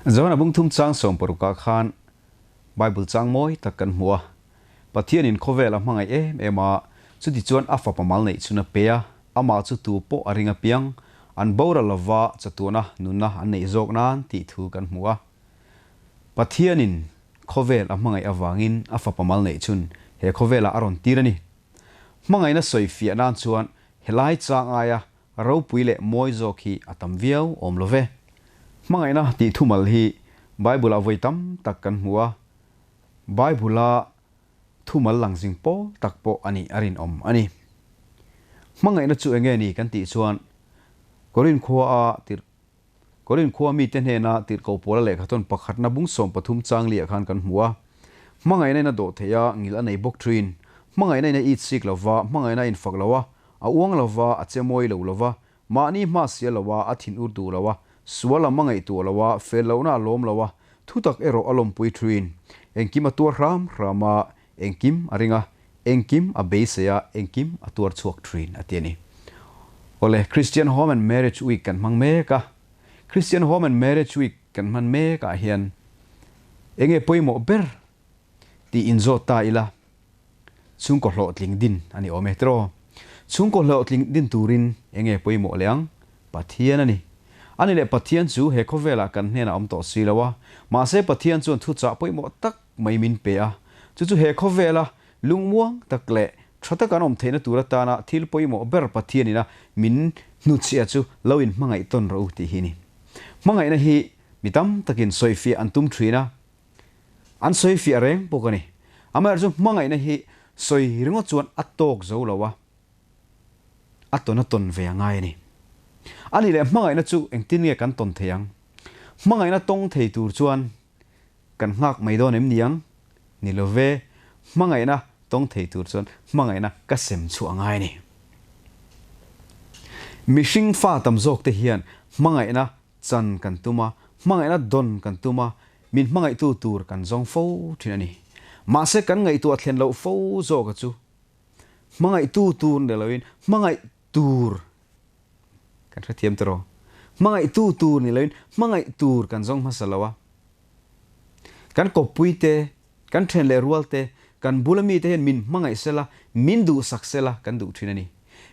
Johana bungthum chang sawmparukah khan Bible chang mawi tak kan hmu a, Pathianin khawvel a hmangaih em em a, chutichuan a fapa mal neih chun a pe a, amah chu tu pawh a ring apiang, an boral lova chatuana nunna an neih zawk nan tih thu kan hmu a. Pathianin khawvel a hmangaih avangin a fapa mal neih chun he khawvelah a rawn tir a ni. Hmangaihna sawi fiah nan chuan helai chang aia ropui leh mawi zawk hi a tam viau awm lo ve. Hmangaihna tih thumal hi Bible-ah vawi tam tak kan hmu a, Bible-a thumal lang zing pawl tak pawh a nih a rinawm a ni. Hmangaihna chu enge ni kan tih chuan Korin khua a tirh Korin khua mite hnena tirhkoh pawla lehkhathawn pakhatna bung 13 chang liah khan kan hmu a. Hmangaihna in a dawh theih a, ngil a nei bawk thin. Hmangaihna in a it sik lova, hmangaihna a infak lo a, a uang lova, a che mawi lo lova, mahni hma sia lo a, a thin ur duh lo a, sual lam a ngaihtuah lo a, fel lohna a lawm lo a, thutak erawh a lawmpui thin. Engkim a tuar hram hram a, engkim a ring a, engkim a beisei a, engkim a tuar chhuak thin a ti a ni. Awle, Christian Home and Marriage Week kan hmang mek a, Christian Home and Marriage Week kan hman mek ah hian enge pawimawh ber tih inzawt ta ila, chhungkaw hlawhtling din a ni awm e tiraw? Chhungkaw hlawhtling din turin enge pawimawh leh ang? Pathian a ni. A ni leh Pathian chu he khawvelah kan hnenah awm tawh si lo a, mahse Pathian chuan thuchah pawimawh tak mai min pe a, chu chu he khawvela lungmuang tak leh tha taka an awm theihna tur atana thil pawimawh ber Pathianina min hnuchhiah chu lo inhmangaih tawn rawh u tih hi a ni. Hmangaihna hi mi tam takin sawifiah an tum thin a, an sawifiah reng bawk a ni. Amaherawhchu hmangaihna hi sawi ringawt chuan a tawk zo lo a, a tawn a tawn ve a ngai a ni. A nih leh hmangaihna chu engtin nge kan tawn thei ang? Hmangaihna tawng thei tur chuan Kan nghak mai dawn em niang? Ni lo ve, hmangaihna tawng thei tur chuan hmangaihna ka sem chhuah ngai a ni. Mihring fa tam zawk te hian hmangaihna chan kan tum a, hmangaihna dawn kan tum a, min hmangaihtu tur kan zawng fo thin a ni. Mahse kan ngaihtuah thlen loh fo zawk a chu hmangaihtu tur ni loin hmangaih tur Kan hrethiam tawh. Hmangaih tu tur ni loin hmangaih tur kan zawng hmasa lo a. Kan kawppui te, kan then leh rual te, kan bula mi te hian min hmangaih sela, min duhsak sela kan duh thin a ni.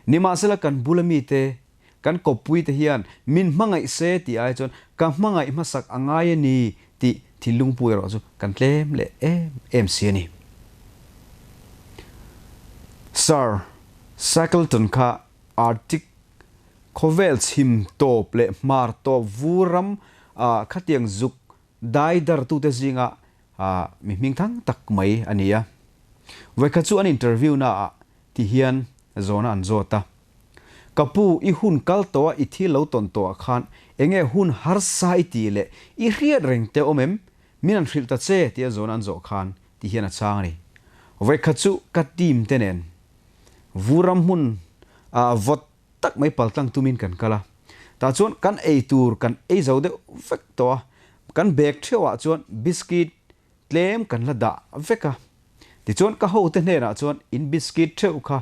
Nimahsela kan bula mi te, kan kawppui te hian min hmangaih se tih ai chuan ka hmangaih hmasak a ngai a ni tih thinlungpui erawh chu kan tlem leh em em si a ni. Sir Shackleton kha Arctic khawvel chhim tawp leh hmar tawp vur ram khatiang zuk dai dartute zinga mi hmingthang tak mai a ni a. Vawikhat chu an interview naah ti hian zawhna an zawt a, Ka pu, i hun kal tawh a i thil lo tawn tawh ah khan enge hun harsa i tih leh i hriat reng te awm em? Min an hrilh ta che tia zawhna an zawh khan ti hian a chhang a ni. Vawikhat chu ka team te nen Vuram hmun ah vawt tak mai paltlang tumin kan kal a, tah chuan kan ei tur kan ei zo deuh vek tawh a, kan bag theuh ah chuan biscuit tlem kan la dah vek a, tichuan ka hote hnenah chuan in biscuit theuh kha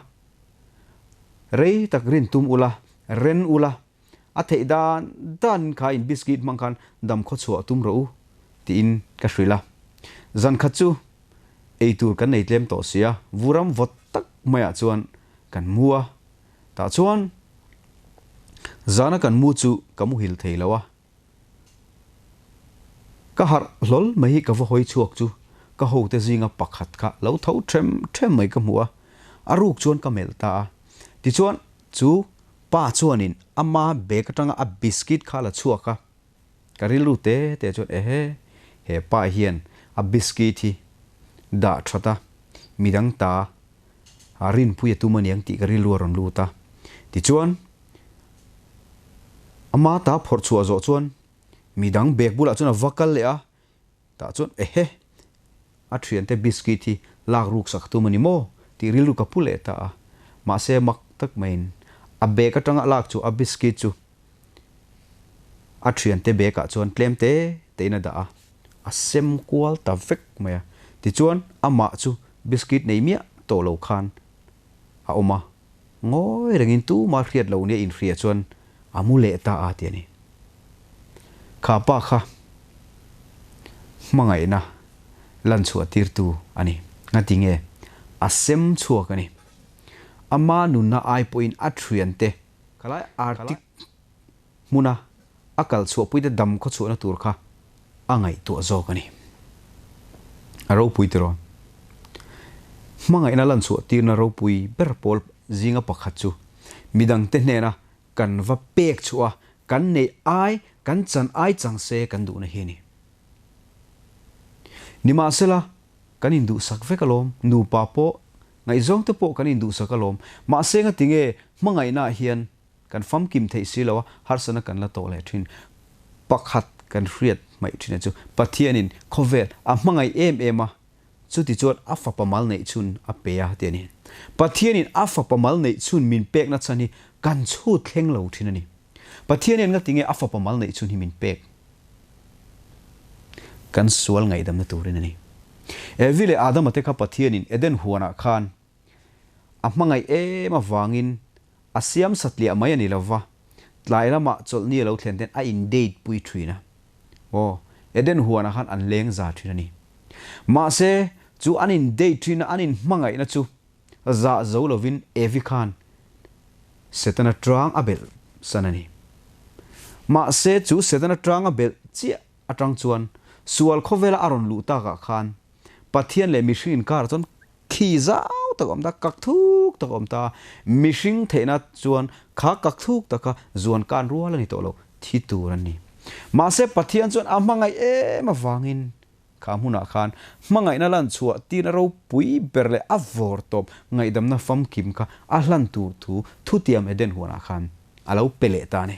rei tak rin tum ula, ren ula, a theih dan dan kha in biscuit hmang khan dam khaw chhuah tum rawh u tiin ka hrilh a. Zan khat chu ei tur kan nei tlem tawh sia, vuram vawt tak maiah chuan kan mu a, tah chuan zana kan mu chu ka muhil thei lo a. Ka harh hlawl mai hi ka va hawi chhuak chu ka hote zinga pakhat kha lo tho them them mai ka hmu a, a ruk chuan ka melh ta a. Tichuan chu pa chuanin ama bag atanga a biscuit kha la chhuak a, ka rilru te te chuan ehe he pa hian a biscuit hi dah that a, midang ta a rinpui a tum aniang tih ka rilru a rawn lut a. Tichuan Ama ta phawrh chhuah zawh chuan midang bag bulah chuan a va kal leh a, tah chuan ehe, a thiante biscuit hi lak ruk sak tum a ni maw tih rilru ka pu leh ta a. Mahse mak tak maiin a bag atanga a lak chu a biscuit chu a thiante bag ah chuan tlem te tein a dah a, a sem kual ta vek mai a. Tichuan amah chu biscuit nei miah tawh lo khan a awm a. Ngawi rengin tumah hriat loh nia inhria chuan a mu leh ta a ti a ni. Kha pa kha Hmangaihna lan chhuah tirtu a ni. Ngati nge? A sem chhuak a ni. Ama nunna ai pawhin a thiante khalai Arctic hmuna a kal chhuahpuite dam khaw chhuahna tur kha a ngaihtuah zawk a ni. A ropui tiraw? Hmangaihna lan chhuah tirna ropui ber pawl zinga pakhat chu midangte hnena kan va pek chhuah a, kan neih ai, kan chan ai chang se kan duhna hi a ni. Nimahsela, kan induhsak vek alawm, nupa pawh, ngaihzawngte pawh kan induhsak alawm, mahse ngatinge hmangaihnaah hian kan famkim theih si lo a, harsatna kan la tawh leh thin. Pakhat kan hriat hmaih thin a chu, Pathianin khawvel a hmangaih em em a, chuti chuan a fapa mal neih chhun a pe a ti a ni. Pathianin a fapa mal neih chhun min pekna chhan hi kan chhut thleng lo thin a ni. Pathianin ngatinge a fapa mal neih chhun hi min pek? Kan sual ngaihdamna turin a ni. Evi leh Adama te kha Pathianin Eden huanah khan A hmangaih em avangin a siam satliah mai a ni lova, tlai lamah chawlhni a lo thlen ten a in date pui thin a. Aw, Eden huanah khan an leng za thin a ni. Mahse, chu an in date thin a, an in hmangaihna chu zah zo lovin Evi khan Setana tang a belh san a ni. Mahse, chu Setana tang a belh chiah atang chuan sual khawvela a rawn luh takah khan Pathian leh mihring inkar chuan Khi zau tak a awm ta, kak thuk tak a awm ta. Mihring theihna chuan kha kak thuk taka zuan kan rual a ni tawh lo, thi tur a ni. Mahse Pathian chuan a hmangaih em avangin kha hmunah khan hmangaihna lan chhuah tirna ropui ber leh a vawr tawp ngaihdamna famkim kha a hlan tur thu thutiam Eden huanah khan a lo pe leh ta a ni.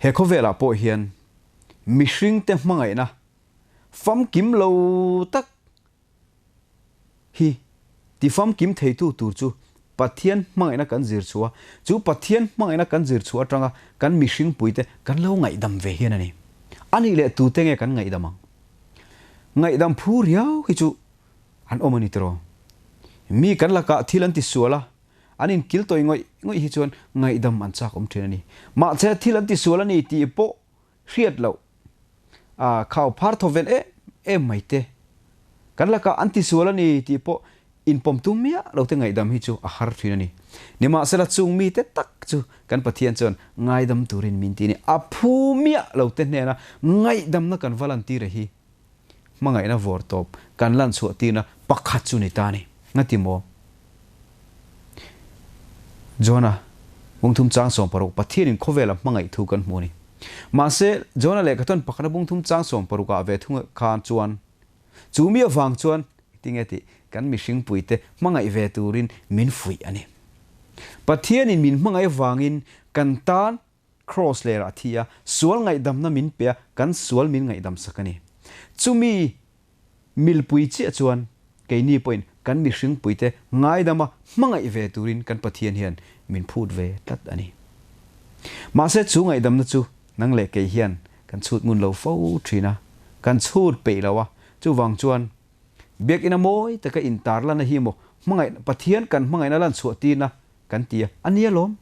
He khawvelah pawh hian mihringte hmangaihna famkim lo tak Hi, ti famkim theitu tur chu Pathian hmangaihna kan zir chhuah a, chu Pathian hmangaihna kan zir chhuah atanga kan mihring puite kan lo ngaihdam ve hian a ni. A nih leh tute nge kan ngaihdam ang? Ngaihdam phu riau hi chu an awm a ni tiraw? Mi kan lakah thil an ti sual a, an inkil tawih ngawih ngawih hi chuan ngaihdam an chak awm thin a ni. Mahse thil an ti sual a ni tih pawh hriat loh a khau phar thaw vel em em mai te. Kan lakah an tisual a ni tih pawh inpawm tum miah lo te ngaihdam hi chu a har thin a ni. Nimahsela chung mite tak chu kan Pathian chuan ngaidam turin min ti a ni. A phu miah lo te hnena ngaihdamna kan va lantir a hi hmangaihna vawr tawp kan lan chhuah tirna pakhat chu ni ta a ni. Ngati maw? Jona, bungthum chang 16 Pathianin khawvela hmangaih thu kan hmu a ni. Mahse, Jona lehkha tawn pakhata bungthum chang 16 ah ve thung khan chuan, chu mi avang chuan tinge tih kan mihring puite hmangaih ve turin min fuih a ni. Pathianin min hmangaih avangin kan tan Kraws lerah a thi a, sual ngaihdamna min pe a, kan sual min ngaihdam sak a ni. Chumi milpui chiah chuan keini pawhin kan mihringpuite ngaidama hmangaih ve turin kan Pathian hian min phut ve tlat a ni. Mahse chu ngaihdamna chu nang leh kei hian kan chhut ngun lo fo thin a, kan chhut peih lo a, chuvang chuan Biakina mawi taka intarlana hi maw hmangaih Pathian kan hmangaihna lan chhuah tirna kan ti a, a ni alawm.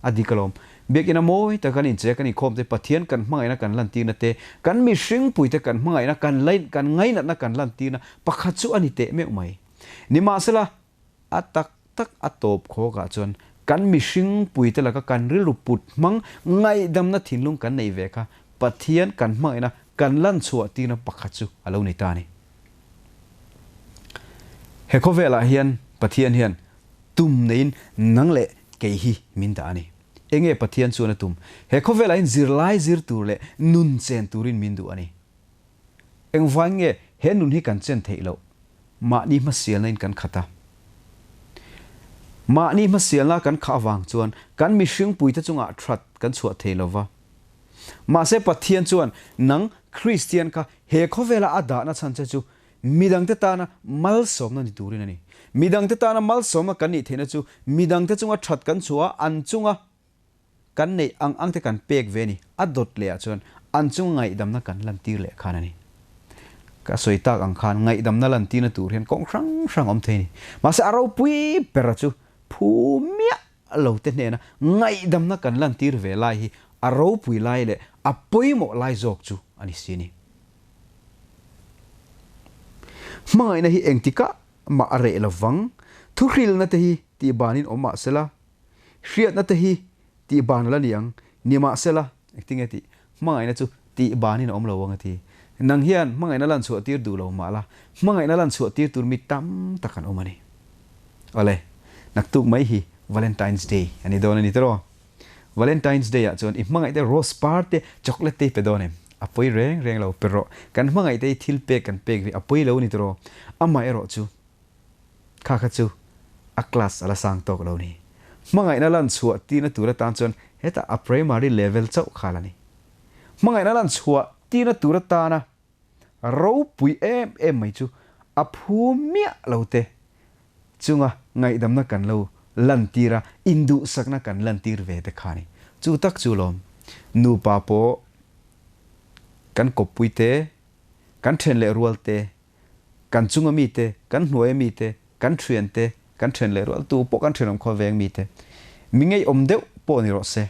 A dik alawm. Biakina mawi tak kan inchei a, kan inkhawm te, Pathian kan hmangaihna kan lantirna te, kan mihringpui te kan hmangaihna kan lain kan ngainatna kan lantirna pakhat chu a ni teh meuh mai. Nimahsela, a tak tak a tawp khawkah chuan kan mihringpui te laka kan rilru put hmang ngaihdamna thinlung kan neih ve kha Pathian kan hmangaihna kan lanchhuah tirna pakhat chu a lo ni ta a ni. He khawvelah hian Pathian hian Tum neiin nang leh kei hi min dah a ni. Enge Pathian chuan a tum? He khawvelah hian zirlai zir tur leh nun chen turin min duh a ni. Engvangin nge he nun hi kan chen theih loh? Mahni hmasialna in kan khat a. Mahni hmasialna kan khah avang chuan kan mihringpuite chungah that kan chhuah thei lo va. Mahse Pathian chuan nang Kristian kha he khawvela a dahna chhan che chu Midangte tana malsawmna ni turin a ni. Midangte tana malsawmna kan nih theihna chu midangte chunga that kan chhuah a, an chunga kan neih ang angte kan pek ve a ni. A dawt lehah chuan an chunga ngaihdamna kan lantir leh khan a ni. Ka sawi tak ang khan ngaihdamna lantirna tur hian kawng hrang hrang a awm thei a ni. Mahse a ropui bera chu phu miah lo te hnena ngaihdamna kan lantir ve lai hi a ropui lai leh a pawimawh lai zawk chu a ni si a ni. Hmangaihna hi engtikah mah a reh lovang. Thuhrilna te hi tihbanin awm mah sela, hriatna te hi tihban a la ni ang. Nimahsela, engtinge tih? Hmangaihna chu tihbanin a awm lo ang a ti. Nang hian hmangaihna lan chhuah tir duh lo mah la, hmangaihna lan chhuah tir tur mi tam tak an awm a ni. Awle, naktuk mai hi Valentine's Day a ni dawn a ni tiraw? Valentine's Day ah chuan i hmangaih te rose par te chocolate te i pe dawn em? A pawi reng reng lo, pe rawh. Kan hmangaih te hi thil pek kan pek ve a pawi lo a ni tiraw? Amah erawh chu kha kha chu a class a la sang tawk lo ni. Hmangaihna lan chhuah tirna tur atan chuan hetah a primary level chauh kha la ni. Hmangaihna lan chhuah tirna tur atana ropui em em mai chu a phu miah lo te chunga ngaihdamna kan lo lantir a, induhsakna kan lantir ve te kha ni. Chu tak chu lawm nupa pawh kan kawppui te, kan then leh rual te, kan chunga mi te, kan hnuaia mi te, kan thian te, kan then leh rual tu pawh kan thenawm khaw veng mi te, mi ngeiawm deuh pawh ni rawh se,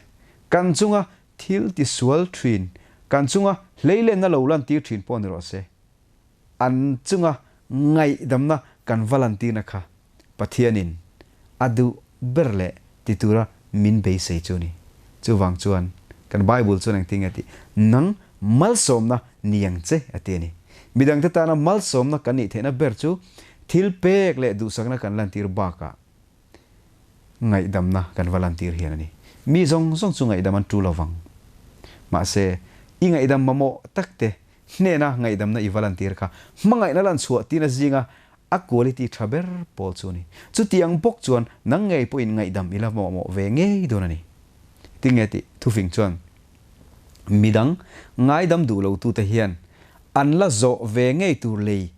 kan chunga thil tisual thin, kan chunga hleilenna lo lantir thin pawh ni rawh se, an chunga ngaihdamna kan va lantirna kha Pathianin a duh ber leh ti tura min beisei chu a ni. Chuvang chuan kan Bible chuan engtin nge tih, Nang malsawmna ni ang che a ti a ni. Midangte tana malsawmna kan nih theihna ber chu thil pek leh duhsakna kan lantir bakah ngaihdamna kan va lantir hian a ni. Mi zawng zawng chu ngaihdam an tu lovang. Mahse, i ngaihdam mamawh takte hnena ngaihdamna i va lantir kha hmangaihna lan chhuah tina zinga a quality tha ber pawl chu a ni. Chutiang bawk chuan nang ngei pawhin ngaihdam i la mawhmawh ve ngei dawn a ni. Tinge tih thufing chuan midang ngaidam duh lo tute hian an la zawh ve ngei tur lei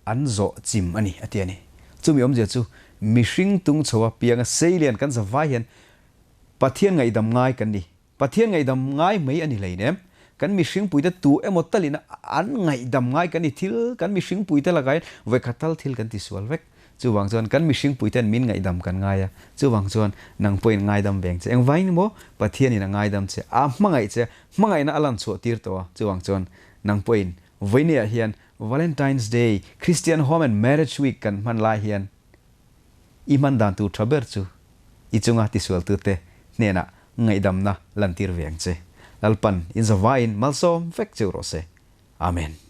an zawh chim a ni a ti a ni. Chumi awmzia chu mihring tung chho a pianga seilian kan za vai hian Pathian ngaihdam ngai kan ni. Pathian ngaihdam ngai mai a ni hleinem. Kan mihringpuite tu emaw talin an ngaihdam ngai kan ni thil, kan mihringpuite lakah hian vawikhat tal thil kan tisual vek. Chuvang chuan kan mihringpuite'n min ngaihdam kan ngai a, chuvang chuan nang pawhin ngaidam veng che. Engvangin maw Pathianin a ngaidam che, a hmangaih che, hmangaihna a lanchhuah tir tawh a, chuvang chuan nang pawhin vawinia hian Valentine's Day, Christian Home and Marriage Week kan hman lai hian I hman dan tur tha ber chu i chunga tisualtute hnenah ngaihdamna lantir ve ang che. Lalpan in zavaiin malsawm vek cheu rawh se. Amen.